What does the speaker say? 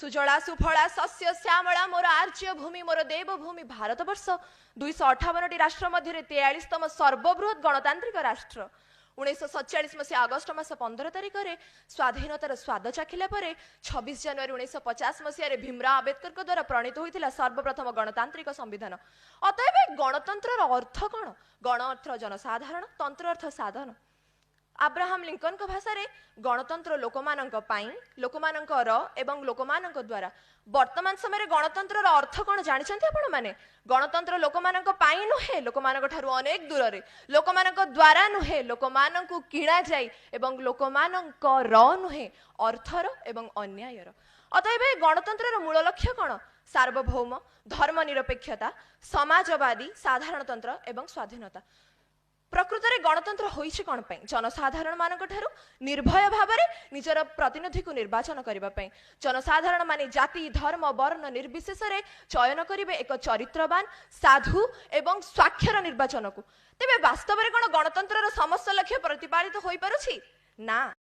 ସୁଜଳା ସୁଫଳା ଶସ୍ୟ ଶ୍ୟାମଳା ମୋର ଆର୍ଯ୍ୟ ଭୂମି, ମୋର ଦେବଭୂମି ଭାରତବର୍ଷ 258ଟି ରାଷ୍ଟ୍ର ମଧ୍ୟରେ 43ତମ ସର୍ବବୃହତ ଗଣତାନ୍ତ୍ରିକ ରାଷ୍ଟ୍ର। 1947 ମସିହା ଅଗଷ୍ଟ ମାସ 15 ତାରିଖରେ ସ୍ୱାଧୀନତାର ସ୍ୱାଦ ଚାଖିଲା ପରେ 26 ଜାନୁଆରୀ 1950 ମସିହାରେ ଭୀମରାଓ ଆମ୍ବେଦକରଙ୍କ ଦ୍ୱାରା ପ୍ରଣୀତ ହୋଇଥିଲା ସର୍ବପ୍ରଥମ ଗଣତାନ୍ତ୍ରିକ ସମ୍ବିଧାନ। ଅତଏବ ଗଣତନ୍ତ୍ରର ଅର୍ଥ କ'ଣ? ଗଣ ଅର୍ଥ ଜନସାଧାରଣ, ତନ୍ତ୍ର ଅର୍ଥ ସାଧନ। ଆବ୍ରାହାମ ଲିଙ୍କନଙ୍କ ଭାଷାରେ ଗଣତନ୍ତ୍ର ଲୋକମାନଙ୍କ ପାଇଁ, ଲୋକମାନଙ୍କର ଏବଂ ଲୋକମାନଙ୍କ ଦ୍ୱାରା। ବର୍ତ୍ତମାନ ସମୟରେ ଗଣତନ୍ତ୍ରର ଅର୍ଥ କ'ଣ ଜାଣିଛନ୍ତି ଆପଣମାନେ? ଗଣତନ୍ତ୍ର ଲୋକମାନଙ୍କ ପାଇଁ ନୁହେଁ, ଲୋକମାନଙ୍କ ଠାରୁ ଅନେକ ଦୂରରେ, ଲୋକମାନଙ୍କ ଦ୍ୱାରା ନୁହେଁ, ଲୋକମାନଙ୍କୁ କିଣାଯାଇ, ଏବଂ ଲୋକମାନଙ୍କର ନୁହେଁ, ଅର୍ଥର ଏବଂ ଅନ୍ୟାୟର। ଅତଏବ ଗଣତନ୍ତ୍ରର ମୂଳ ଲକ୍ଷ୍ୟ କ'ଣ? ସାର୍ବଭୌମ, ଧର୍ମ ନିରପେକ୍ଷତା, ସମାଜବାଦୀ ସାଧାରଣତନ୍ତ୍ର ଏବଂ ସ୍ୱାଧୀନତା। ପ୍ରକୃତରେ ଗଣତନ୍ତ୍ର ହୋଇଛି କ'ଣ ପାଇଁ? ଜନସାଧାରଣ ମାନଙ୍କ ଠାରୁ ନିର୍ଭୟ ଭାବରେ ନିଜର ପ୍ରତିନିଧିକୁ ନିର୍ବାଚନ କରିବା ପାଇଁ। ଜନସାଧାରଣ ମାନେ ଜାତି, ଧର୍ମ, ବର୍ଣ୍ଣ ନିର୍ବିଶେଷରେ ଚୟନ କରିବେ ଏକ ଚରିତ୍ରବାନ, ସାଧୁ ଏବଂ ସ୍ୱାକ୍ଷର ନିର୍ବାଚନକୁ। ତେବେ ବାସ୍ତବରେ କ'ଣ ଗଣତନ୍ତ୍ରର ସମସ୍ତ ଲକ୍ଷ୍ୟ ପ୍ରତିପାଳିତ ହୋଇପାରୁଛି? ନା।